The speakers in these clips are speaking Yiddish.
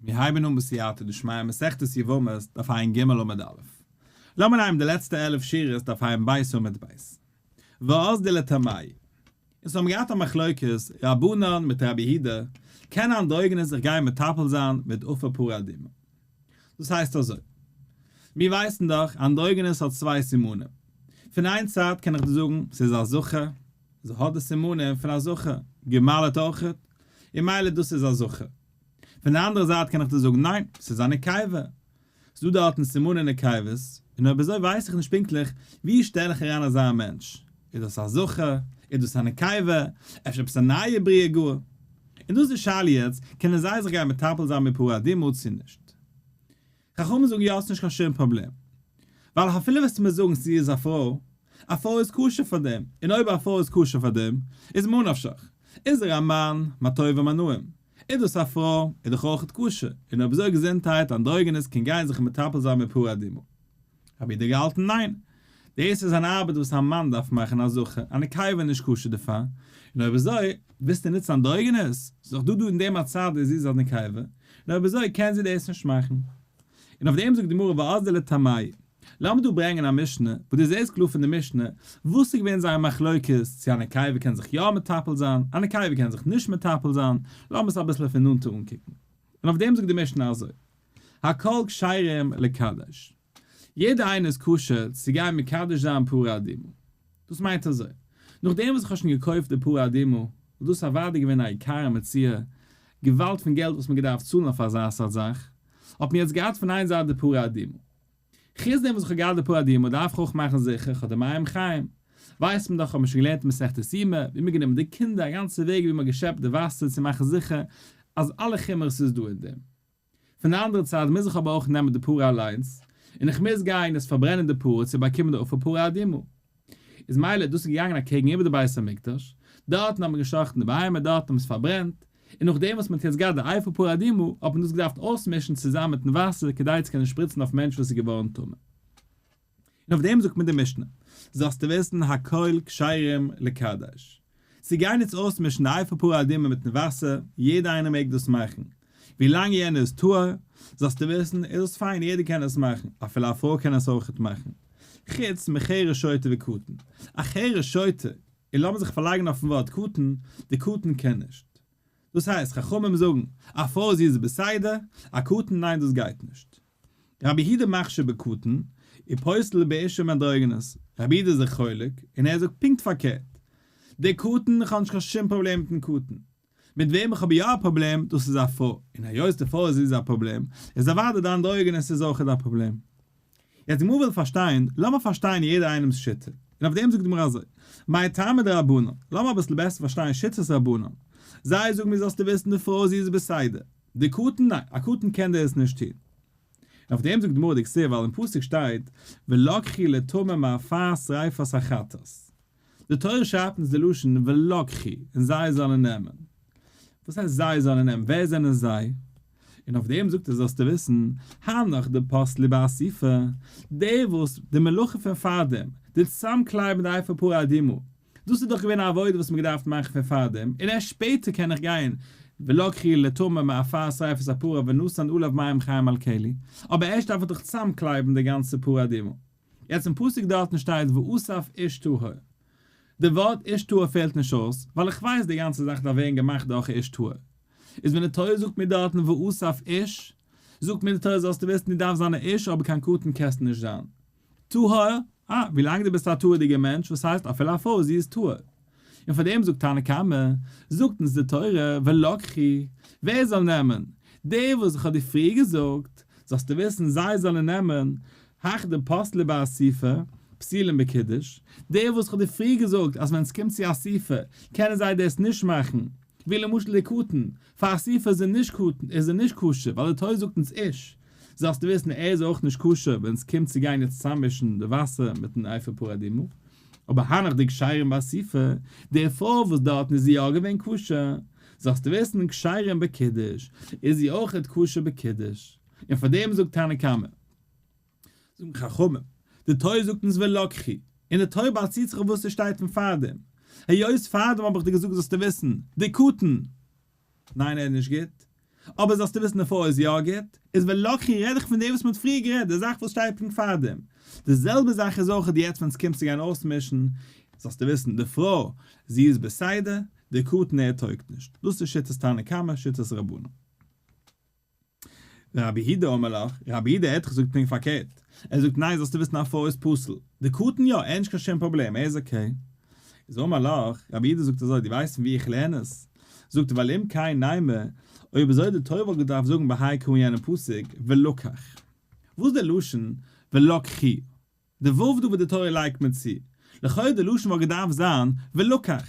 מיר הייבן אן בסייעתא דשמיא מסכת יבמות דף ע"ג עמוד א'. לאמיר נעמען די לעצטע 11 שורות דף ע"ב עמוד ב'. ואזדו לטעמייהו. אונז האבן געהאט א מחלוקת רבנן מיט רבי יהודה, קען אנדרוגינוס זיך גיין מטפל זיין מיט אפר פרה אדומה? דאס הייסט אזוי, מיר ווייסן דאך אנדרוגינוס האט צוויי סימנים, פון איין צד קען איך דיר זאגן ס'איז א זכר, זי האט די סימנים פון א זכר, גע'מל'ט אויכעט, און מילא דאס איז א זכר. פון די אנדערע זייט קען איך דיר זאגן ניין, ס'איז א נקבה. ס'דא דארטן סימני נקבות, און אויב אזוי ווייס איך נישט פונקטליך ווי שטעל איך אריין אזא מענטש, איז דאס א זכר? איז דאס א נקבה? אפשר עפעס א נייע בריאה גאר? און דאס איז די שאלה יעצט, קענען זיי זיך גיין מטפל זיין מיט פרה אדומה צו נישט? חכמים זאגן יא ס'נישט קיין שום פראבלעם, ווייל אפילו וועסטו מיר זאגן זי איז א פרוי, א פרוי איז כשר פאר דעם, און אויב א פרוי איז כשר פאר דעם, איז מה נפשך, איז ער א מאן, מה טוב ומה נעים, איז דאס א פרוי, איז דאך אויכעט כשר, און אויב אזוי געזונטהייט אנדרוגינוס קען גיין זיך מטפל זיין מיט פרה אדומה. רבי יהודה געהאלטן ניין, דאס איז אן ארבעט וואס א מאן דארף מאכן א זכר, א נקבה איז נישט כשר דערפאר, און אויב אזוי ווילסטו נוצן אנדרוגינוס, ס'איז דאך דא דא אין דעם א צד אז זי איז א נקבה, און אויב אזוי קען זי דאס נישט מאכן. און אויף דעם זאגט די גמרא ואזדו לטעמייהו. לאמיר דא ברענגען א משנה, וואס דו זעסט קלאר פון די משנה, וואס איז געווען זייער מחלוקת, צו א נקבה קען זיך יא מטפל זיין, א נקבה קען זיך נישט מטפל זיין, לאמיר עס אביסל פון נאנטער אנקוקן. און אויף דעם זאגט די משנה אזוי, הכל כשרים לקדש. יעדער איינער איז כשר צו גיין מקדש זיין פרה אדומה. דאס מיינט אזוי, נאכדעם וואס איך האב שוין געקויפט די פרה אדומה, וואס דאס איז אוודאי געווען א יקרה מציאה, געוואלד פון געלט וואס מען געדארפט צאלן אויף אזא סארט זאך, האט מען יעצט געהאט פון איין זייט די פרה אדומה. חוץ דעם וואס איך האב געהאט די פרה אדומה דארף איך אויך מאכן זיכער איך האב די מים חיים. ווייסט מען דאך האט מען שוין געלערנט אין מסכת יומא, ווי מען גענומען די קינדער א גאנצע וועג ווי מען האט געשעפט די וואסער צו מאכן זיכער אז אלע חומרות איז דא אין דעם. פון די אנדערע צד מוז איך אבער אויך נעמען די פרה אליינס, און איך מוז גיין עס פארברענען די פרה צו באקומען די אפר פרה אדומה. איז מילא דאס איז געגאנגען אקעגן איבער די בית המקדש, דארטן האט מען געשחט'ן די בהמה, דארטן האט מען עס פארברענט, און נאכדעם וואס מען האט יעצט געהאט די אפר פרה אדומה האט מען דאס געדארפט אויסמישן צוזאמען מיטן וואסער כדי צו קענען שפריצן אויף מענטש וואס איז געווארן טמא. און אויף דעם זאגט מיר די משנה, זאלסטו וויסן הכל כשרים לקדש. צו גיין יעצט אויסמישן די אפר פרה אדומה מיטן וואסער, יעדער איינער מעג דאס מאכן, ווי לאנג יענער איז טהור, זאלסטו וויסן, איז עס פיין, יעדער קען עס מאכן, אפילו א פרוי קען עס אויכעט מאכן. חוץ מחרש שוטה וקטן. א חרש שוטה, און לאמיר זיך פארלייגן אויפן ווארט קטן, די קטן קען נישט. דאס הייסט, חכמים זאגן, א פרוי זי איז בסדר, א קטן ניין דאס גייט נישט. רבי יהודה מכשיר בקטן, ופוסל באשה ואנדרוגינוס, רבי יהודה איז זיך חולק, און ער זאגט פונקט פארקערט. דער קטן, איך האב נישט קיין שום פראבלעם מיטן קטן. מיט וועם איך האב יא א פראבלעם, דאס איז א פרוי, און היות די פרוי איז א פראבלעם, איז אוודאי די אנדרוגינוס איז אויכעט א פראבלעם. יעצט די גמרא וויל פארשטיין, לאמיר פארשטיין יעדער איינעמ'ס שיטה, און אויף דעם זאגט די גמרא אזוי, מאי טעמא דרבנן, לאמיר אביסל בעסער פארשטיין שיטת רבנן, זיי זאגן מיר זאלסטו וויסן די פרוי זי איז בסדר, די קטן ניין, א קטן קען דאס נישט טון. און אויף דעם זאגט די גמרא דכתיב ווייל אין פסוק שטייט ולקחו לטמא מעפר שריפת החטאת. די תורה שרייבט אונז די לשון ולקחו און זיי זאלן נעמען. וואס הייסט זיי זאלן נעמען? ווער זענען זיי? און אויף דעם זאגט ער זאלסטו וויסן, הנך דפסלי באסיפה, די וואס די מלאכה פון פארדעם, די צוזאמקלייבן די אפר פרה אדומה, דאס איז דאך געווען א עבודה וואס מען געדארפט מאכן פון פארדעם, און ערשט שפעטער קען איך גיין ולקחו לטמא מעפר שריפת הפרה ונתן עליו מים חיים על כלי, אבער ערשט דארף איך דאך צוזאמקלייבן די גאנצע פרה אדומה. יעצט אין פסוק דארטן שטייט ואסף איש טהור. די ווארט איש טהור פעלט נישט אויס, ווייל איך ווייס די גאנצע זאך דארף ווערן געמאכט דורך איש טהור. איז ווען די תורה זאגט מיר דארטן ואסף איש, זאגט מיר די תורה זאלסטו וויסן דו דארפסט זיין א איש אבער קיין קטן קענסטו נישט זיין. טהור? אה, ווילאנג דו ביסט א טהור'דיגער מענטש, וואס הייסט אפילו א פרוי זי איז טהור. און פאר דעם זאגט תנא קמא, זאגט אונז די תורה, ולקחו, ווער זאל נעמען? די וואס איך האב דיר פריער געזאגט, זאלסטו וויסן זיי זאלן נעמען, הך דפסלי באסיפה, פסולין בקידוש, די וואס איך האב דיר פריער געזאגט אז ווען עס קומט צו אסיפה קענען זיי דאס נישט מאכן, ווי למשל די קטן, פאר אסיפה איז ער נישט קטן, איז ער נישט כשר, ווייל די תורה זאגט אונז איש, זאלסטו וויסן ער איז אויך נישט כשר ווען עס קומט צו גיין יעצט צוזאממישן די וואסער מיטן אפר פרה אדומה. אבער הנך דכשרים באסיפה, די פרוי וואס דארטן איז זי יא געווען כשר, זאלסטו וויסן כשרים בקידוש, איז זי אויכעט כשר בקידוש, און פאר דעם זאגט תנא קמא. זאגן חכמים, די תורה זאגט אונז ולקחו, און די תורה באציט זיך אויף וואס עס שטייט פון פארדעם, היות פארדעם האב איך דיר געזאגט זאלסטו וויסן, די קטן, ניין ער איז נישט גוט. אבער זאלסטו וויסן די פרוי איז יא גוט, איז ולקחו רעד איך פון דעם וואס מען האט פריער גערעדט, די זאך וואס שטייט פונקט פארדעם. די זעלבע זאך איז אויך יעצט ווען עס קומט צו גיין אויסמישן, זאלסטו וויסן די פרוי זי איז בסדר, די קטן ער טויגט נישט. דאס איז שיטת תנא קמא, שיטת רבנן. רבי יהודה אמר לך, רבי יהודה האט געזאגט פונקט פארקערט, ער זאגט ניין זאלסטו וויסן א פרוי איז פסול, די קטן יא, ער האט נישט קיין שום פראבלעם, ער איז okay. איז אמר לך, רבי יהודה זאגט אזוי, דו ווייסט פון ווי איך לערן עס? זאגט ער ווייל אם כן נימא, אויב אזוי די תורה וואלט געדארפט זאגן בהאי קרא אין יענעם פסוק, ולקח. וואס איז דער לשון ולקחו? די ו' דא וואס די תורה לייגט מיר צו, לכאו' די לשון וואלט געדארפט זיין ולקח,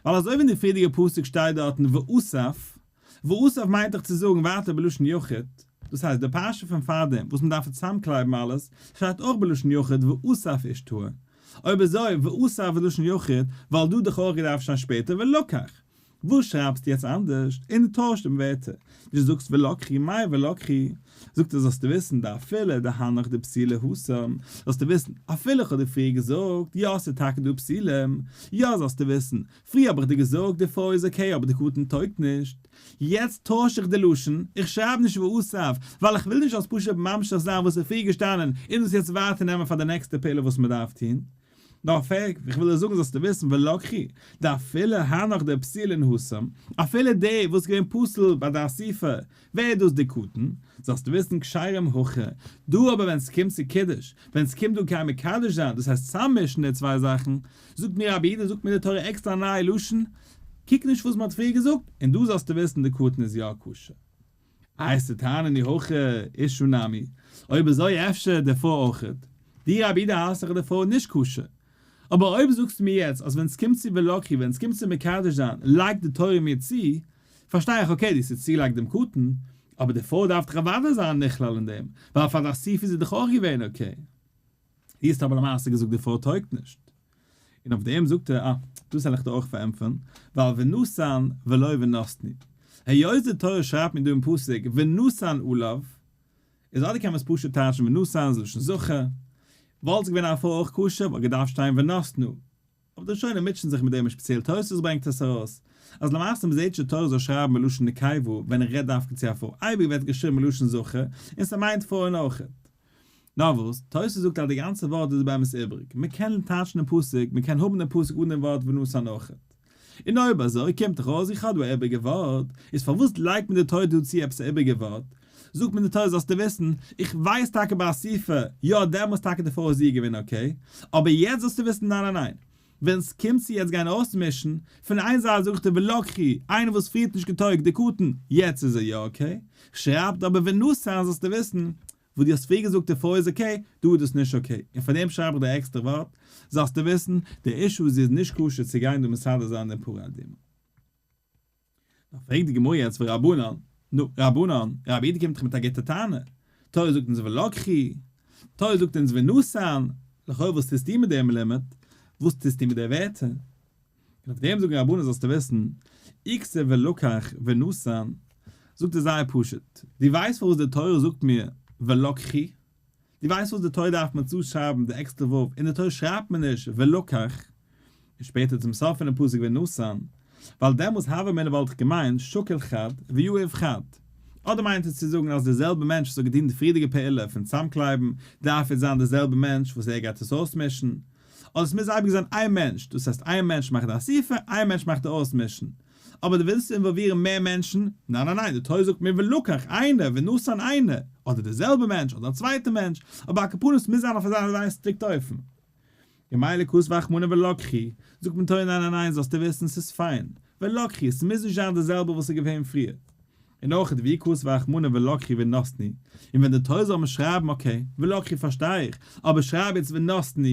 ווייל אזוי ווי אין די פריערדיגע פסוק שטייט דארטן ואסף, ואסף מיינט דאך צו זאגן ווייטער בלשון יחיד, דאס הייסט די פרשה פון פארדעם וואס מען דארף צוזאמקלייבן אלעס שטייט אויך בלשון יחיד ואסף איש טהור, אויב אזוי ואסף איז לשון יחיד וואלט דא דאך אויך געדארפט שטיין שפעטער ולקח. וואס שרייבסטו יעצט אנדערש און דו טוישט דעם ווערטער? דו זאגסט ולקחו מאי ולקחו? זאגט ער זאלסטו וויסן דאפילו דהנך דפסולי התם, זאלסטו וויסן אפילו איך האב דיר פריער געזאגט יא ס'איז טאקע דא פסולים, יא זאלסטו וויסן פריער האב איך דיר געזאגט די פרוי איז okay אבער די קטן טויגט נישט, יעצט טויש איך די לשון, איך שרייב נישט ואסף ווייל איך וויל נישט זאלסט פשוט ממשיך זיין וואס איז פריער געשטאנען און דאס יעצט ווייטער נעמען פאר די נעקסטע פעולה וואס מ'דארף טון. נאר פרק, איך וויל דיר זאגן זאלסטו וויסן ולקחו, דאפילו הנך דפסולין התם, אפילו די וואס איז געווען פסול ביי די אסיפה, ווער איז דאס די קטן, זאלסטו וויסן כשרים הכא, דא אבער ווען ס'קומט צו קידוש, ווען ס'קומט דא קיין מקדש זיין, דאס הייסט צאממישן די צוויי זאכן, זאגט מיר רבי יהודה זאגט מיר די תורה עקסטער א נייע לשון, קוק נישט וואס מ'האט פריער געזאגט, און דא זאלסטו וויסן די קטן איז יא כשר. איי עסטו טענה'ן אי הכי אשה נמי, אויב אזוי אפשר די פרוי אויכעט, דו רבי יהודה האלסט דאך די פרוי נישט כשר, אבער אויב זאגסטו מיר יעצט אז ווען סקומט צו ולקחו ווען סקומט צו מקדש זיין לייגט די תורה מיר צו, פארשטיי איך okay דו האסט צוגעלייגט דעם קטן, אבער די פרוי דארף דאך אוודאי זיין נכלל אין דעם, ווייל פאר די אסיפה איז זי דאך אויך געווען okay. דו האסט אבער למעשה געזאגט די פרוי טויגט נישט. און אויף דעם זאגט ער, אה, דאס וועל איך דיר אויך פארענטפערן, ווייל ונתן ולא ונתנו. היות די תורה שרייבט מיר דא אין פסוק ונתן עליו, איז אדער קען מען עס פשוט טייטשן ונתן איז לשון זכר, וואלט עס געווען א פרוי אויך כשר וואלט געדארפט שטיין ונתנה. אבער די ראשונים מוטשען זיך מיט דעם און שפעציעל תוספות ברענגט עס ארויס, אז למעשה מ'זעט נישט די תורה זאל שרייבן בלשון נקבה ווען ער רעדט דווקא צו א פרוי, אייביג ווערט געשריבן בלשון זכר, און ס'מיינט פרויען אויכעט. נאר וואס, תוס' זאגט אז די גאנצע ווארט איז באמת איבריג, מען קען טייטשן דעם פסוק, מען קען האבן דעם פסוק אן דעם ווארט ונתן אויכעט. און אויב אזוי קומט דאך אויס איך האב דא א איבריגע ווארט, איז פארוואס לייגט מיר די תורה דא צו עפעס א איבריגע ווארט? זאגט מיר די תורה זאלסטו וויסן, איך ווייס טאקע ביי אסיפה, יא דעמאלס טאקע די פרוי איז איר געווען okay, אבער יעצט זאלסטו וויסן ניין ניין ניין, ווען ס'קומט צו יעצט גיין אויסמישן, פון איין זייט זאגט ער ולקחו, איינער וואס פריער האט נישט געטויגט, די קטן, יעצט איז ער יא okay, שרייבט אבער ונתן זאלסטו וויסן, וואס דו האסט פריער געזאגט די פרוי איז okay, דא איז דאס נישט okay, און פאר דעם שרייב איך די עקסטערע ווארט, זאלסטו וויסן, די אישו איז זי איז נישט כשר צו גיין דא מסדר זיין דעם פרה אדומה. נאר פרעגט די גמרא יעצט ורבנן, נו, רבנן, רבי יהודה קומט דאך מיט א גוטע טענה, תורה זאגט אונז ולקחו, תורה זאגט אונז ונתן, לכאו' וואס טוסטו מיט דעם לימוד, וואס טוסטו מיט די ווערטער? און אויף דעם זאגן רבנן זאלסטו וויסן, אי כתיב ולקח ונתן, זאגט ער זייער פשוט, דו ווייסט פארוואס די תורה זאגט מיר ולקחו? דו ווייסט וואס די תורה דארף מיר צושרייבן די עקסטערע ו' אין די תורה שרייבט מען נישט ולקח, און שפעטער צום סוף פונעם פסוק ונתן, ווייל דעמאלס הוה אמינא וואלט איך געמיינט שקיל חד ויהיב חד. אדער מיינט עס צו זאגן אז דער זעלבער מענטש וואס האט געטון די פריערדיגע פעולה פון צאמקלייבן דארף יעצט זיין דער זעלבער מענטש וואס ער גייט עס אויסמישן, אדער עס מוז אייביג זיין איין מענטש, דאס הייסט איין מענטש מאכט די אסיפה, איין מענטש מאכט די אויסמישן. אבער דו ווילסט אינוואלווירן מער מענטשן? ניין ניין ניין, די תורה זאגט מיר ולקח איינער ונתן איינער, אדער דער זעלבער מענטש אדער א צווייטער מענטש, אבער על כל פנים ס'מוז זיין אויף אזא זייער strict אופן. ממילא כתב רחמנא ולקחו, זאגט מען תורה ניין ניין ניין זאלסטו וויסן ס'איז פיין, ולקחו, ס'מוז נישט זיין די זעלבע וואס איז געווען פריער. און אויך ואי כתב רחמנא ולקחו ונתנו, און ווען די תורה זאל מען שרייבן okay, ולקחו פארשטיי איך, אבער שרייב יעצט ונתנו,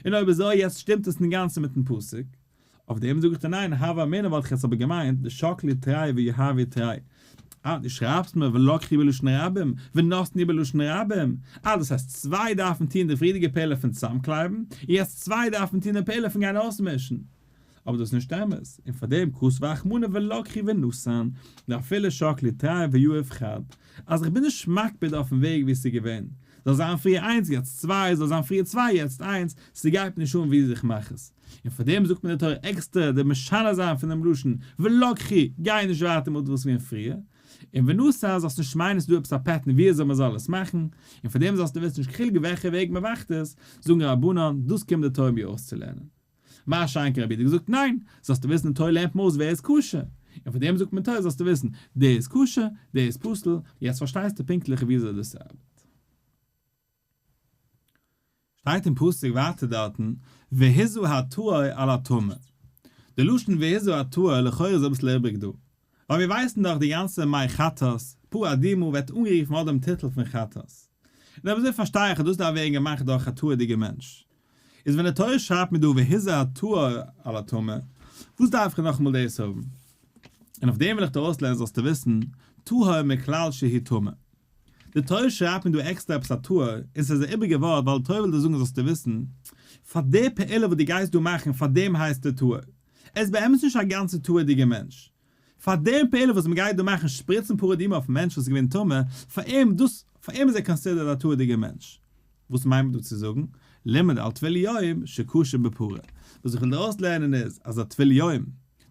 און אויב אזוי יעצט שטימט עס אינגאנצן מיטן פסוק, אויף דעם זאג איך דיר ניין, הוה אמינא וואלט איך יעצט אבער געמיינט דשקלי תרי ויהבי תרי. אה, דו שרייבסט מיר ולקחו בלשון רבים, ונתנו בלשון רבים. אה, דאס הייסט צוויי דארפן טון די פריערדיגע פעולה פון צוזאמקלייבן, און יעצט צוויי דארפן טון די פעולה פון גיין אויסמישן. אבער דאס איז נישט אמת, און פאר דעם כתב רחמנא ולקחו ונתן, דאפילו שקלי תרי ויהיב חד, אז איך בין נישט מקפיד אויפן וועג ווי עס איז געווען, זאל זיין פריער איינס יעצט צוויי, זאל זיין פריער צוויי יעצט איינס, ס'גייט נישט אן ווי איך מאך עס. און פאר דעם זאגט מיר די תורה עקסטער די משנה זיין פון דעם לשון ולקחו, גיי נישט ווייטער מיט וואס געווען פריער. און ונשא זאלסט נישט מיינען ס'איז דא עפעס א pattern ווי אזוי מ'זאל עס מאכן, און פאר דעם זאלסטו וויסן נישט קיין חילוק וועלכע וועג מ'מאכט עס, זאגן רבנן, דאס קומט די תורה מיר אויסצולערנען. מה שאין כן רבי יהודה געזאגט ניין, זאלסטו וויסן די תורה לערנט מיר אויס ווער איז כשר, און פאר דעם זאגט מען תורה זאלסטו וויסן, דער איז כשר, דער איז פסול, יעצט פארשטייסטו פונקטליך ווי אזוי דאס ארבעט. שטייט אין פסוק ווייטער דארטן והזה הטהור על הטמא. די לשון והזה הטהור לכאורה איז אביסל איבריג דא, ווייל מיר ווייסן דאך די גאנצע מי חטאת, פרה אדומה ווערט אנגערופן אט דעם טיטל פון חטאת. און אויב אזוי פארשטיי איך אז דאס דארף ווערן געמאכט דורך א טהור'דיגער מענטש. איז ווען די תורה שרייבט מיר דא והזה הטהור על הטמא, וואס דארף איך נאכאמאל דאס האבן? און אויף דעם וויל איך דיר אויסלערנען זאלסטו וויסן, טהור מכלל שהוא טמא. די תורה שרייבט מיר דא עקסטער עפעס א טהור, און ס'איז א איבריגע ווארט ווייל די תורה וויל דיר זאגן זאלסטו וויסן, פאר די פעולה וואס דו גייסט דא מאכן פאר דעם הייסט ער טהור. ער איז באמת נישט א גאנצע טהור'דיגער מענטש. פאר דעם פעולה וואס מ'גייט דא מאכן שפריצן פרה אדומה אויפן מענטש וואס איז געווען טמא, פאר אים דאס, פאר אים איז ער considered א טהור'דיגער מענטש. וואס מיינט מען דא צו זאגן? לימד על טבול יום שכשר בפרה. וואס איך וויל דיר אויסלערנען איז אז א טבול יום,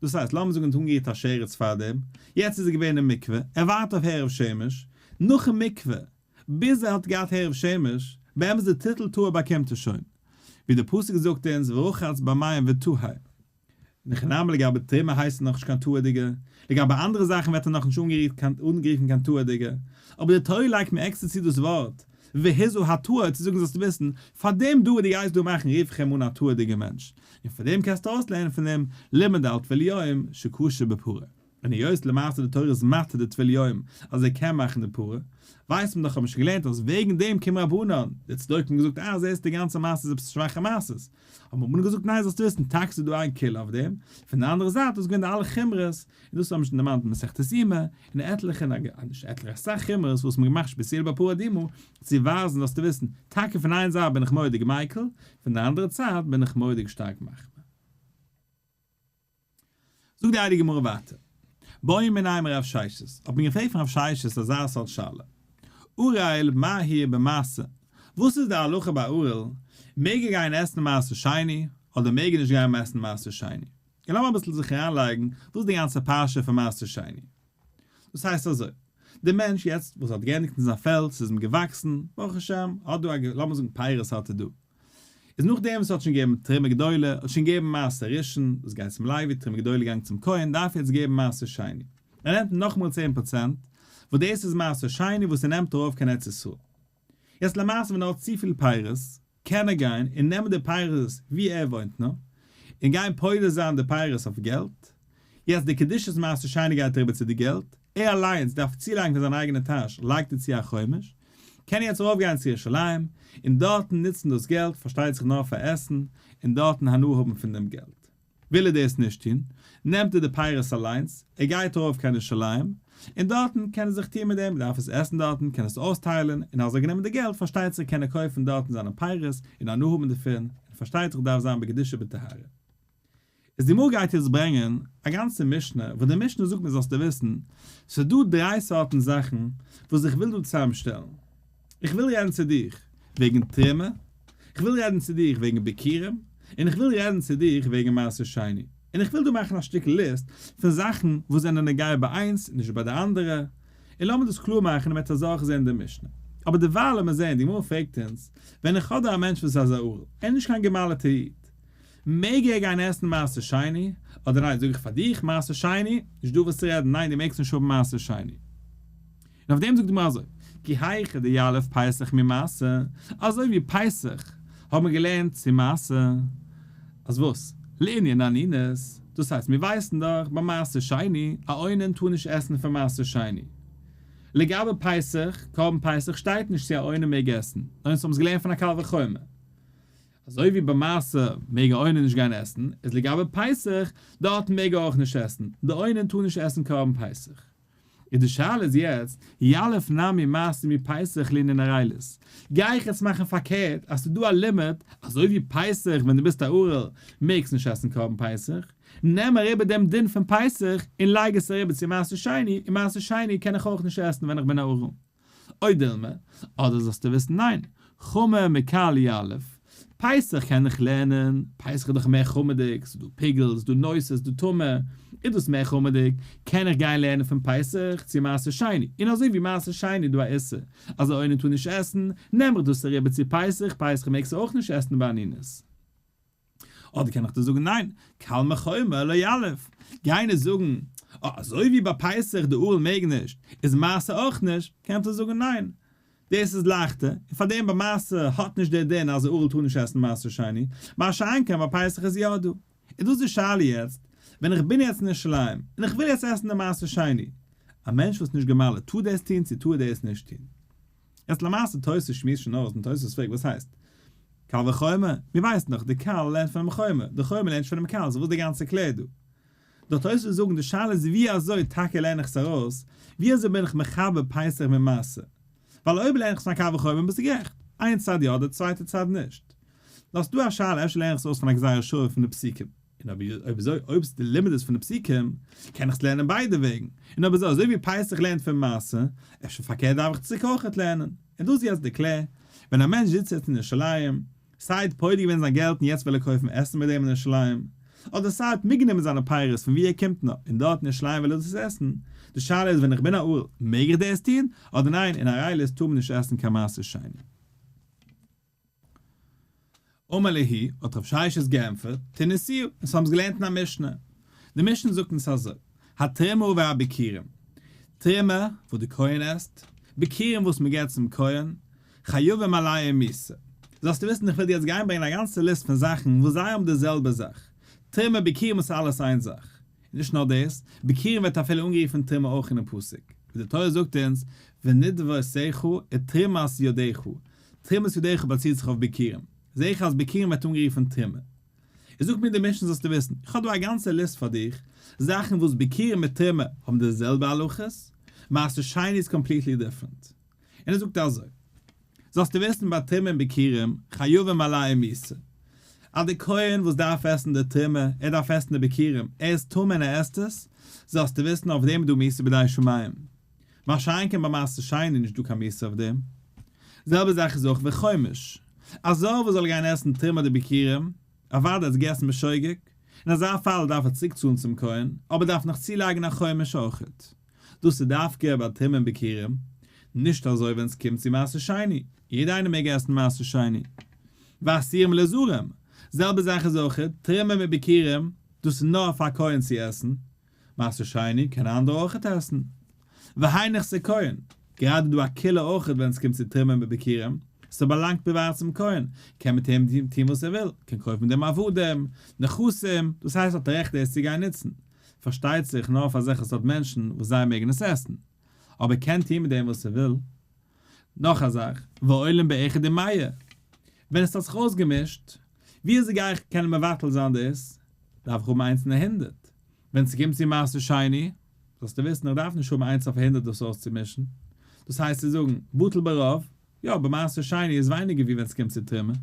דאס הייסט, לאמיר זאגן ער האט אנגערירט א שרץ פארדעם, יעצט איז ער געווען אין מקווה, ער ווארט אויף הערב שמש, נאכן מקווה, ביז ער האט געהאט הערב שמש, באמת די טיטל טהור באקומט ער שוין. ווי די פסוק זאגט אונז ורחץ במים וטהר. אין הכי נמי לגבי תרומה הייסט ער נאכנישט קיין טהור'דיגער, לגבי אנדערע זאכן ווערט ער נאכנישט אנגערופן קיין טהור'דיגער, אבער די תורה לייגט מיר עקסטער צו דאס ווארט והזה הטהור צו זאגן זאלסטו וויסן, פאר דעם דא וואס דו גייסט דא מאכן רוף איך אים אן א טהור'דיגער מענטש, און פאר דעם קענסטו אויסלערנען פון דעם לימד על טבול יום שכשר בפרה. און היות למעשה די תורה איז מתיר די טבול יום אז ער קען מאכן די פרה, ווייסט מען דאך האט מען שוין געלערנט אז וועגן דעם קומען רבנן, די צדוקים האבן געזאגט אה זעסט די גאנצע מעשה איז עפעס שוואכע מעשות, האבן רבנן געזאגט ניין זאלסטו וויסן טאקע ס'איז דא איין קולא אויף דעם, פון די אנדערע זייט איז געווען די אלע חומרות, און דאס האבן מיר שוין דערמאנט אין מסכת יומא, און עטליכע, נישט עטליכע, אסאך חומרות וואס מ'האט געמאכט שפעציעל ביי פרה אדומה, צו ווייזן זאלסטו וויסן, טאקע פון איין זייט בין איך מורא'דיג מיקל, פון די אנדערע צד בין איך מורא'דיג שטארק מחמיר. זאגט די הייליגע גמרא ווייטער, בעו מיניה מרב ששת, האט מען געפרעגט פון רב ששת אזא סארט שאלה, ערל מהו במעשר, וואס איז די הלכה ביי ערל, מעג ער גיין עסן מעשר שני, אדער מעג ער נישט גיין עסן מעשר שני? און לאמיר אביסל זיך אריינלייגן וואס איז די גאנצע פרשה פון מעשר שני. דאס הייסט אזוי, דער מענטש יעצט וואס האט געענדיגט אין זיין פעלד, ס'איז אים געוואקסן, ברוך השם, האט דא א, לאמיר זאגן פירות האט ער דא, איז נאכדעם וואס האט שוין געגעבן תרומה גדולה, האט שוין געגעבן מעשר ראשון, דאס גייט צום לוי, תרומה גדולה געגאנגען צום כהן, דארף ער יעצט געבן מעשר שני. ער נעמט נאכאמאל 10%, וואס דאס איז מעשר שני וואס ער נעמט ארויף קיין ארץ ישראל. יעצט למעשה ווען ער האט צופיל פירות, קען ער גיין און נעמען די פירות ווי ער וואוינט נאר, און גיין פודה זיין די פירות אויף געלט, יעצט די קדושת מעשר שני גייט אריבער צו די געלט, ער אליינס דארף צולייגן פון זיין אייגענע טאש לייגט ער צו א חומש, קען ער יעצט ארויף גיין צו ירושלים און דארטן נוצן דאס געלט, פארשטייט זיך נאר פאר עסן, און דארטן הנאה האבן פון דעם געלט. וויל ער דאס נישט טון, נעמט ער די פירות אליינס, ער גייט ארויף קיין ירושלים, און דארטן קען ער זיך טון מיט דעם, ער דארף עס עסן דארטן, קען עס אויסטיילן, און אז ער האט גענומען די געלט, פארשטייט זיך קען ער קויפן דארטן זיינע פירות און הנאה האבן דערפון, און פארשטייט זיך דארף זיין בקדושה בטהרה. איז די גמרא גייט יעצט ברענגען א גאנצע משנה, וואס די משנה זאגט מיר זאלסטו וויסן, ס'איז דא דריי סארטן זאכן וואס איך וויל דא צוזאמשטעלן. איך וויל רעדן צו דיך וועגן תרומה, איך וויל רעדן צו דיך וועגן ביכורים, און איך וויל רעדן צו דיך וועגן מעשר שני. און איך וויל דא מאכן א שטיקל ליסט פון זאכן וואס זענען נוגע ביי איינס און נישט ביי די אנדערע, און לאמיר דאס קלאר מאכן און מ'וועט אזוי זען די משנה. אבער דערווייל לאמיר זען, די גמרא פרעגט אונז, ווען איך האב דא א מענטש וואס איז א ערל, ער איז נישט קיין גע'מל'טע איד, מעג ער גיין עסן מעשר שני, אדער ניין? זאג איך פאר דיך, מעשר שני, נישט דא וואס צו רעדן, ניין דו מעגסט נישט האבן מעשר שני. און אויף דעם זאגט די גמרא אזוי, כי היכי דיליף פסח ממעשר, אזוי ווי פסח האט מען געלערנט צו מעשר, אז וואס? לענין אנינות, דאס הייסט מיר ווייסן דאך ביי מעשר שני, א אונן טאר נישט עסן פון מעשר שני. לגבי פסח, קרבן פסח שטייט נישט צו א אונן מעג עסן, נאר אונז האבן עס געלערנט פון א קל וחומר. אזוי ווי ביי מעשר מעג א אונן נישט גיין עסן, איז לגבי פסח, דארט מעג ער אויך נישט עסן, די אונן טאר נישט עסן קרבן פסח. איז די שאלה איז יעצט, יליף נמי מעשר מפסח לענין ערלות, גיי איך יעצט מאכן פארקערט אז ס'איז דא א לימוד, אזוי ווי פסח ווען דו ביסט א ערל מעגסט נישט עסן קרבן פסח, נעם אריבער דעם דין פון פסח און לייג עס אריבער צו מעשר שני, און מעשר שני קען איך אויך נישט עסן ווען איך בין א ערל. או דילמא, אדער זאלסטו וויסן ניין, חמור מקל יליף. פסח קען איך לערנען, פסח איז דאך מער חמור'דיג, ס'איז דא פיגול, ס'איז דא נותר, ס'איז דא טמא, איז דאס מער חמור'דיג, קען איך גיין לערנען פון פסח צו מעשר שני, און אזוי ווי מעשר שני איז דא א איסור אז א אונן טאר נישט עסן, נעם איך דאס אריבער צו פסח, פסח מעגסטו אויך נישט עסן באנינות. אדער קען איך דיר זאגן ניין, קל מחומר לא יליף, גיי נישט זאגן אה אזוי ווי ביי פסח די ערל מעג נישט, איז מעשר אויך נישט, קען איך דיר זאגן ניין, דאס איז לייכטער, און פארדעם ביי מעשר האט נישט דער דין אז א ערל טאר נישט עסן מעשר שני, מה שאין כן ביי פסח איז יא דא. איז דאס די שאלה יעצט, ווען איך בין יעצט אין ירושלים, און איך וויל יעצט עסן די מעשר שני, א מענטש וואס איז נישט גע'מל'ט טאר דאס טון צו טאר ער דאס נישט טון? יעצט למעשה תוס' שמועסט שוין אויס און תוס' פרעגט וואס הייסט קל וחומר? מיר ווייסן דאך די קל לערנט פונעם חומר, די חומר לערנט נישט פונעם קל, סאו וואס די גאנצע קלער דא? דער תוס' וויל זאגן די שאלה איז ווי אזוי טאקע לערן איך עס ארויס, ווי אזוי בין איך מחבר פסח מיט מעשר? ווייל אויב לערן איך עס פון א קל וחומר ביסטו גערעכט, איין צד יא די צווייטע צד נישט. נאר ס'דא א שאלה אפשר לערן איך עס אויס פון א גזירה שוה פון די פסוקים. און אויב אזוי אויב ס'איז די לימוד איז פון די פסוקים, קען איך עס לערנען ביידע וועגן, און אויב אזוי אזוי ווי פסח לערנט פון מעשר, אפשר פארקערט דארף איך צוריק אויכעט לערנען. און דאס איז יעצט די קלער, ווען א מענטש זיצט יעצט אין ירושלים, סיי האט פודה געווען זיין געלט און יעצט וויל ער קויפן עסן מיט דעם אין ירושלים, אדער סיי האט מיטגענומען זיינע פירות פון וואו ער קומט נאר, און דארט אין ירושלים וויל ער דאס עסן, די שאלה איז ווען איך בין א ערל, מעג איך דאס טון, אדער ניין, אין ערלות טאר מען נישט עסן קיין מעשר שני. אמר להו, האט רב ששת געענטפערט, תניתוה, אונז האבן עס געלערנט אין א משנה. די משנה זאגט אונז אזוי, התרומה והביכורים, תרומה וואס די כהן עסט, ביכורים וואס מען געבט צום כהן, חייבים עליהם מיתה. זאלסטו וויסן איך וועל דיר יעצט גיין ברענגען א גאנצע ליסט פון זאכן וואס זיי האבן די זעלבע זאך, תרומה ביכורים איז אלעס איין זאך. און נישט נאר דאס, ביכורים ווערט אפילו אנגערופן תרומה אויך אינעם פסוק, ווי די תורה זאגט אונז, ונדבותיך ותרומת ידיך, תרומת ידיך באציט זיך אויף ביכורים, זעה איך אז ביכורים ווערט אנגערופן תרומה. איז זאגט מיר די משנה זאלסטו וויסן, איך האב דא א גאנצע ליסט פאר דיך, זאכן וואס ביכורים מיט תרומה האבן די זעלבע הלכות, מעשר שני איז completely different. און ער זאגט אזוי, זאלסטו וויסן ביי תרומה און ביכורים, חייבים עליהם מיתה. אז די כהן וואס דארף עסן די תרומה, ער דארף עסן די ביכורים, ער איז טמא און ער עסט עס, זאלסטו וויסן אויף דעם איז דא מיתה בידי שמים. מה שאין כן ביי מעשר שני איז נישט דא קיין מיתה אויף דעם. זעלבע זאך איז אויך וחומש. א זר וואס זאל גיין עסן תרומה אדער ביכורים, אוודאי האט עס געגעסן בשוגג, אין אזא פאל דארף ער צוריק צאלן צום כהן, אבער דארף נאך צולייגן א חומש אויכעט. דאס איז דווקא ביי תרומה און ביכורים, נישט אזוי ווען ס'קומט צו מעשר שני, יעדער איינער מעג עסן מעשר שני. ואסורים לזרים, זעלבע זאך איז אויכעט, תרומה מיט ביכורים, דאס איז נאר פאר כהן צו עסן, מעשר שני קען א אנדערע אויכעט עסן. והן נכסי כהן, גראדע דא א קולא אויכעט ווען ס'קומט צו תרומה מיט ביכורים, ס'באלאנגט פריוואט צום כהן, קען מיט אים טון וואס ער וויל, קען קויפן מיט דעם עבדים, נכסים, דאס הייסט האט רעכט דאס צו גיין נוצן, פארשטייט זיך נאר פאר אזעלכע סארט מענטשן וואס זיי מעגן עס עסן, אבער קען טון מיט דעם וואס ער וויל. נאך א זאך, ועולין באחד ומאה, ווען עס האט זיך אויסגעמישט, ווי אזוי גיי איך קענען מבטל זיין דאס? דארף איך האבן איינס אין א הונדערט. ווען ס'קומט צו מעשר שני, זאלסטו וויסן איך דארף נישט האבן איינס אויף א הונדערט דאס אויסצומישן. דאס הייסט צו זאגן, בטל ברוב, יא, ביי מעשר שני איז ווייניגער ווי ווען ס'קומט צו תרומה. און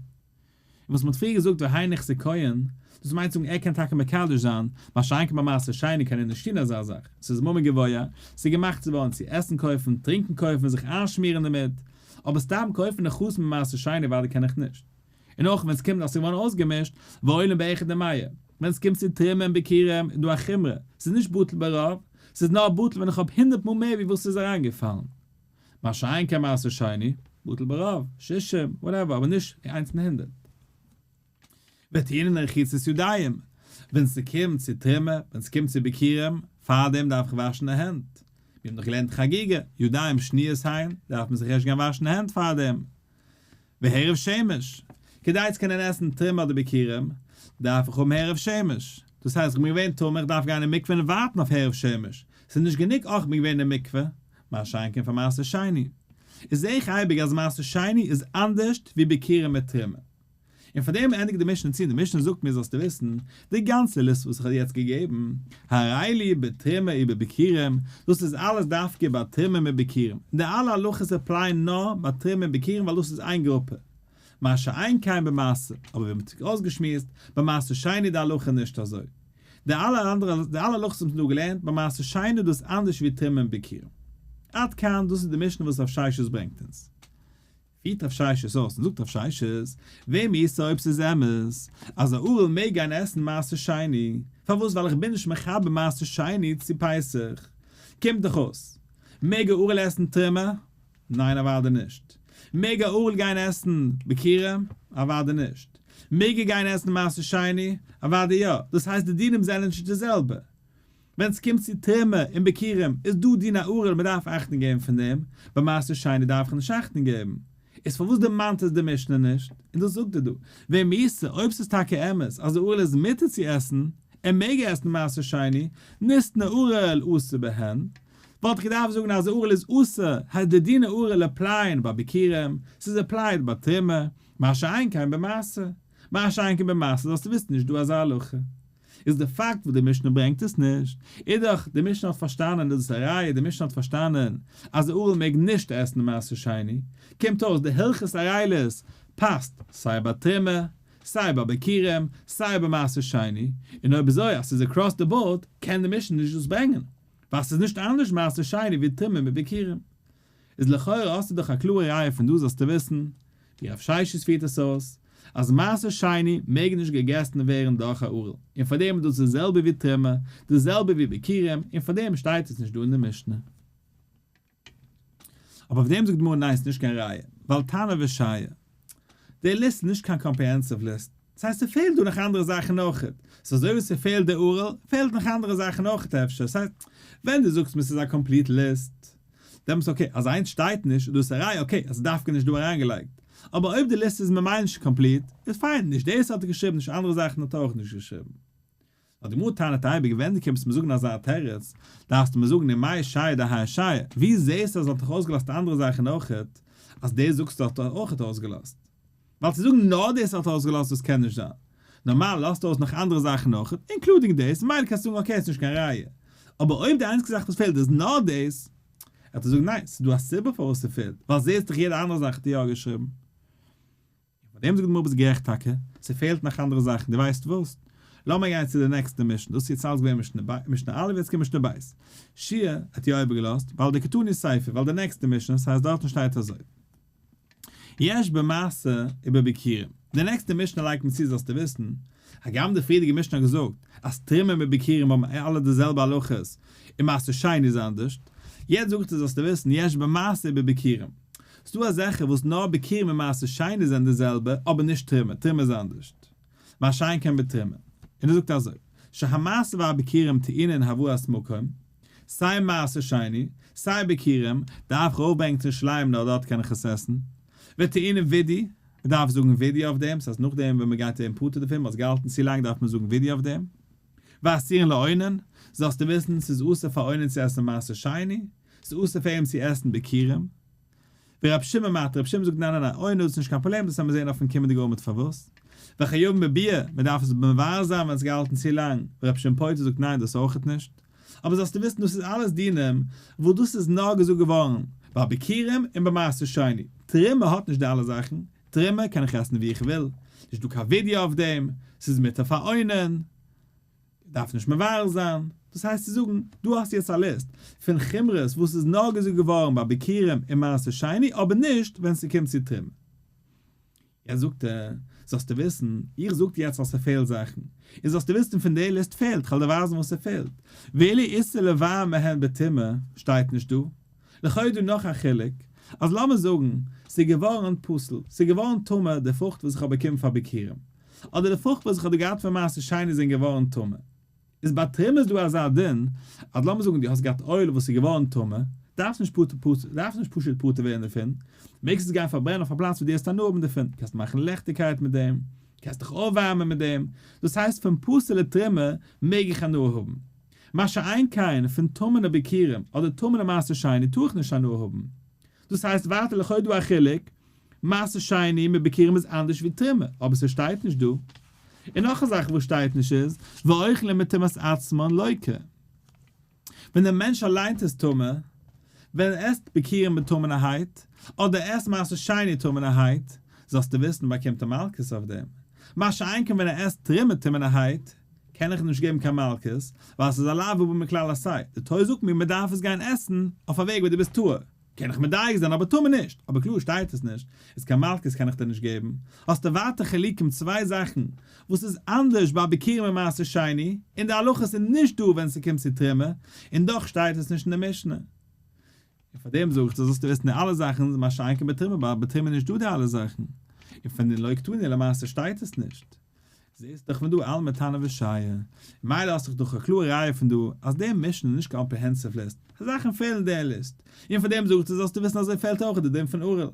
וואס מ'האט פריער געזאגט והן נכסי כהן, דאס מיינט צו זאגן ער קען טאקע מקדש זיין, מה שאין כן ביי מעשר שני קען ער נישט טון אזא זאך, ס'איז ממון גבוה, ס'איז געמאכט צו ווארן צו עסן קויפן, טרינקן קויפן, זיך איינשמירן דערמיט, אבער סתם קויפן נכסים מיט מעשר שני אוודאי קען איך נישט. און אויך ווען ס'קומט אז ס'איז געווארן אויסגעמישט, ועולין באחד ומאה, ווען ס'קומט צו תרומה און ביכורים איז דא א חומרא, ס'איז נישט בטל ברוב, ס'איז נאר בטל ווען איך האב הונדערט מאל מער ווי וואס ס'איז אריינגעפאלן. מה שאין כן מעשר שני, בטל ברוב, שישים, whatever, אבער נישט איינס אין הונדערט. וטעונין רחיצת ידיים, ווען ס'קומט צו תרומה, ווען ס'קומט צו ביכורים, פארדעם דארף איך וואשן די הענט. מיר האבן דאך געלערנט חגיגה, ידיים שניות הן, דארף מען זיך ערשט גיין וואשן הענט פארדעם. והערב שמש, כדי צו קענען עסן תרומה אדער ביכורים, דארף איך האבן הערב שמש. דאס הייסט איך בין געווען טמא איך דארף גיין אין מקווה און ווארטן אויף הערב שמש, ס'איז נישט גענוג אויך כ'בין געווען אין מקווה, מה שאין כן פאר מעשר שני. איז זעה איך אייביג אז מעשר שני איז אנדערשט ווי ביכורים מיט תרומה. און פאר דעם ענדיגט די משנה צו, די משנה זאגט מיר זאלסטו וויסן, די גאנצע ליסט וואס איך האב יעצט געגעבן, הרי אלו בתרומה ובביכורים, דאס איז אלעס דווקא ביי תרומה מיט ביכורים, און די אלע הלכות apply ען נאר ביי תרומה און ביכורים ווייל דאס איז איין גרופע, מה שאין כן במעשר, אבער ווי מ'האט אויסגעשמועסט, ביי מעשר שני איז די הלכה נישט אזוי. די אלע אנדערע, די אלע הלכות וואס מ'האט דא געלערנט, ביי מעשר שני איז דאס אנדערש ווי תרומה און ביכורים. עד כאן, דאס איז די משנה וואס רב ששת ברענגט אונז. פירט רב ששת אויס און זאגט רב ששת, ואם איתא אויב ס'איז אמת אז א ערל מעג גיין עסן מעשר שני, פארוואס ווייל איך בין נישט מחבר מעשר שני צו פסח, קומט דאך אויס, מעג א ערל עסן תרומה? ניין אוודאי נישט. מעג א ערל גיין עסן ביכורים? אוודאי נישט. מעג ער גיין עסן מעשר שני? אוודאי יא. דאס הייסט די דינים זענען נישט די זעלבע. ווען ס'קומט צו תרומה און ביכורים איז דא דין א ערל מ'דארף אכטונג געבן פון דעם, ביי מעשר שני דארף איך נישט אכטונג געבן. איז פארוואס דערמאנט עס די משנה נישט? און דאס זאגט ער דא, ואם איתא, אויב ס'איז טאקע אמת אז די ערל איז מותר צו עסן, ער מעג עסן מעשר שני, ניתני ערל אסור בהן, וואלט איך געדארפט זאגן אז ערל איז אסור, הייסט די דיני ערל apply ען ביי ביכורים, ס'איז applied ביי תרומה, מה שאין כן במעשר. מה שאין כן במעשר זאלסטו וויסן נישט דא אזא הלכה. איז די פאקט וואס די משנה ברענגט עס נישט, איז דאך די משנה האט פארשטאנען איז דאס א ראיה די משנה האט פארשטאנען אז די ערל מעג נישט עסן מעשר שני, קומט אויס די הלכות ערלות פאסט סיי ביי תרומה, סיי ביי ביכורים, סיי ביי מעשר שני, און אויב אזוי אז ס'איז across the board קען די משנה נישט דאס ברענגען, ווייל ס'איז נישט אנדערש מעשר שני ווי תרומה מיט ביכורים. איז לכאורה האסטו דאך א קלארע ראיה פון דא זאלסטו וויסן, ווי רב ששת פירט עס אויס, אז מעשר שני מעג נישט געגעסן ווערן דורך א ערל, און פארדעם איז דאס די זעלבע ווי תרומה, די זעלבע ווי ביכורים, און פארדעם שטייט עס נישט דא אין די משנה. אבער אויף דעם זאגט די גמרא ניין ס'איז נישט קיין ראיה, ווייל תנא ושייר. די ליסט איז נישט קיין comprehensive list, דאס הייסט ס'פעלט דא נאך אנדערע זאכן אויכעט, ס'איז אזוי ווי ס'פעלט די ערל, פעלט נאך אנדערע זאכן אויכעט אפשר, ס'הייסט ווען דו זאגסט מיר ס'איז א complete list, דעמאלטס okay, אז איינס שטייט נישט איז דאס א ראיה okay אז ס'איז דווקא נישט דא אריינגעלייגט, אבער אויב די ליסט איז ממילא נישט complete, איז פיין, נישט דאס האט ער געשריבן נישט אנדערע זאכן האט ער אויך נישט געשריבן. נאר די גמרא טענה'ט אייביג ווען דו קומסט מיר זאגן אזא תירוץ, דארפסטו מיר זאגן ומאי שייר דהאי שייר, ווי זעהסטו אז ער האט דאך אויסגעלאזט אנדערע זאכן אויכעט, אז דאס זאגסטו האט ער אויכעט אויסגעלאזט. ווייל צו זאגן נאר דאס האט ער אויסגעלאזט דאס קען נישט זיין. נארמאל לאזט ער אויס נאך אנדערע זאכן אויכעט, including דאס, ממילא קענסטו זאגן okay ס'איז נישט קיין ראיה. אבער אויב די איינציגסטע זאך וואס פעלט איז נאר דאס, וועט ער זאגן ניין, ס'איז דא א סיבה פארוואס ס'פעלט, ווייל זעהסט דאך יעדע אנדערע זאך האט ער יא געשריבן. און פאר דעם זאגט די גמרא ביסט גערעכט טאקע, ס'פעלט נאך אנדערע זאכן, דו ווייסט וואס? לאמיר גיין צו די נעקסטע משנה, דאס איז יעצט אלץ געווען משנה ב', משנה א', יעצט קומט משנה ב'. שייר האט יא איבערגעלאזט, ווייל דקתני סיפא, ווייל די נעקסטע משנה, ס'הייסט דארטן שטייט אזוי. יש במעשר ובביכורים. די נעקסטע משנה לייגט מען צו זאלסטו וויסן, הגם די פריערדיגע משנה האט געזאגט אז תרומה מיט ביכורים האבן אלע די זעלבע הלכות און מעשר שני איז אנדערשט, יעצט זאגט ער זאלסטו וויסן יש במעשר ובביכורים. ס'דא אזעלכע וואס נאר ביכורים און מעשר שני זענען די זעלבע אבער נישט תרומה, תרומה איז אנדערשט. מה שאין כן בתרומה. און ער זאגט אזוי, שהמעשר והביכורים טעונין הבאת מקום, סיי מעשר שני, סיי ביכורים, דארף איך אויפברענגען צו ירושלים נאר דארט קען איך עס עסן. וטעונין וידוי, מען דארף זאגן וידוי אויף דעם, ס'הייסט נאכדעם ווען מען גייט ווערן פטור דערפון, מען האט עס געהאלטן צו לאנג דארף מען זאגן וידוי אויף דעם. ואסורין לאונן, זאלסטו וויסן ס'איז אסור פאר אונן צו עסן מעשר שני, ס'איז אסור פאר אים צו עסן ביכורים. ורב שמעון מתיר, רב שמעון זאגט ניין ניין ניין, אונן איז נישט קיין פראבלעם, דאס וועלן מיר זען אויפן קומענדיגע עמוד פארוואס. וחייבין בביעור, מען דארף עס מבער זיין ווען עס איז געהאלטן צו לאנג, ורב שמעון פותר זאגט ניין דאס אויכעט נישט. אבער זאלסטו וויסן דאס איז אלעס דינים וואס דאס איז נאר געזאגט געווארן ביי ביכורים און ביי מעשר שני, תרומה האט נישט די אלע זאכן, תרומה קען איך עסן ווי איך וויל, נישט דא קיין ווידוי אויף דעם, ס'איז מותר פאר אונן, דארף נישט מבער זיין, דאס הייסט צו זאגן, דא האסטו יעצט א ליסט פון חומרות וואס איז נאר געזאגט געווארן ביי ביכורים און מעשר שני אבער נישט ווען ס'קומט צו תרומה. יעצט זאגט ער, זאלסטו וויסן, איך זאג דיר יעצט אז ס'פעלט זאכן, און זאלסטו וויסן פון די ליסט פעלט, כ'וועל דיר ווייזן וואס ס'פעלט, ואילו איסור לבער מהן בטומאה שטייט נישט דא, לכאו' איז דא נאך א חילוק, אז לאמיר זאגן, ס'איז געווארן פסול, ס'איז געווארן טמא די פרוכט וואס איך האב באקומען פאר ביכורים, אדער די פרוכט וואס איך האב דא געהאט פון מעשר שני זענען געווארן טמא. איז ביי תרומה איז דא אזא דין, אז לאמיר זאגן דו האסט געהאט אויל וואס איז געווארן טמא, דארפסט נישט פטור פטור, דארפסט נישט פשוט פטור ווערן דערפון, מעגסט עס גיין פארברענען אויף א פלאץ וואו דו האסט הנאה האבן דערפון, קענסט מאכן לעכטיגקייט מיט דעם, קענסט דיך אויפווארמען מיט דעם, דאס הייסט פון פסול'ע תרומה מעג איך הנאה האבן. מה שאין כן פון טמא'נע ביכורים אדער טמא'נע מעשר שני טאר איך נישט הנאה האבן. דאס הייסט ווייטער לכאו' דא א חילוק, מעשר שני מיט ביכורים איז אנדערש ווי תרומה, אבער ס'שטייט נישט דא. און נאך א זאך וואס שטייט נישט איז, ואוכלין מטומאת עצמן לוקה. ווען דער מענטש אליינס איז טמא, ווען ער עסט ביכורים בטמא'נערהייט, אדער ער עסט מעשר שני טמא'נערהייט, זאלסטו וויסן באקומט ער מלקות אויף דעם. מה שאין כן ווען ער עסט תרומה טמא'נערהייט, קען איך אים נישט געבן קיין מלקות, ווייל ס'איז א לאו הבא מכלל עשה. די תורה זאגט מיר מ'דארף עס גיין עסן אויף א וועג וואס דו ביסט טהור. קען איך מדייק זיין אבער טמא נישט, אבער קלאר שטייט עס נישט, איז קיין מלקות קען איך דיר נישט געבן, האסטו ווייטער חילוקים צוויי זאכן וואס איז אנדערש ביי ביכורים און מעשר שני, און די הלכות איז נישט דא ווען ס'קומט צו תרומה, און דאך שטייט עס נישט אין די משנה. און פאר דעם זאג איך דיר זאלסטו וויסן די אלע זאכן, מה שאין כן בתרומה, ביי בתרומה איז נישט דא די אלע זאכן, און פון די לא קתני למעשה שטייט עס נישט. זעסט דאך פון דא אלמא תנא ושייר, ממילא האסט דאך דאך א קלארע ראיה פון דא אז די משנה איז נישט comprehensive list, זאכן פעלן די ליסט, און פון דעם זאגט ער זאלסטו וויסן אזוי פעלט אויך די דין פון ערל.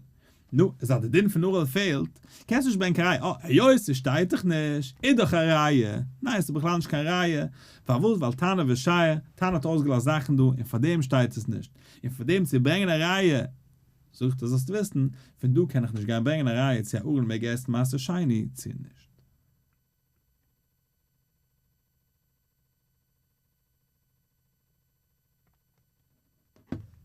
נו, איז אז די דין פון ערל פעלט, קענסטו נישט ברענגען קיין ראיה, אה, היות ס'שטייט דאך נישט, איז דאך א ראיה, ניין ס'איז בכלל נישט קיין ראיה, פארוואס ווייל תנא ושייר, תנא האט אויסגעלאזט זאכן דא און פאר דעם שטייט עס נישט, און פאר דעם צו ברענגען א ראיה, זאגט ער זאלסט וויסן, פון דא קען איך נישט גיין ברענגען א ראיה צו א ערל מעג עסן מעשר שני צו נישט.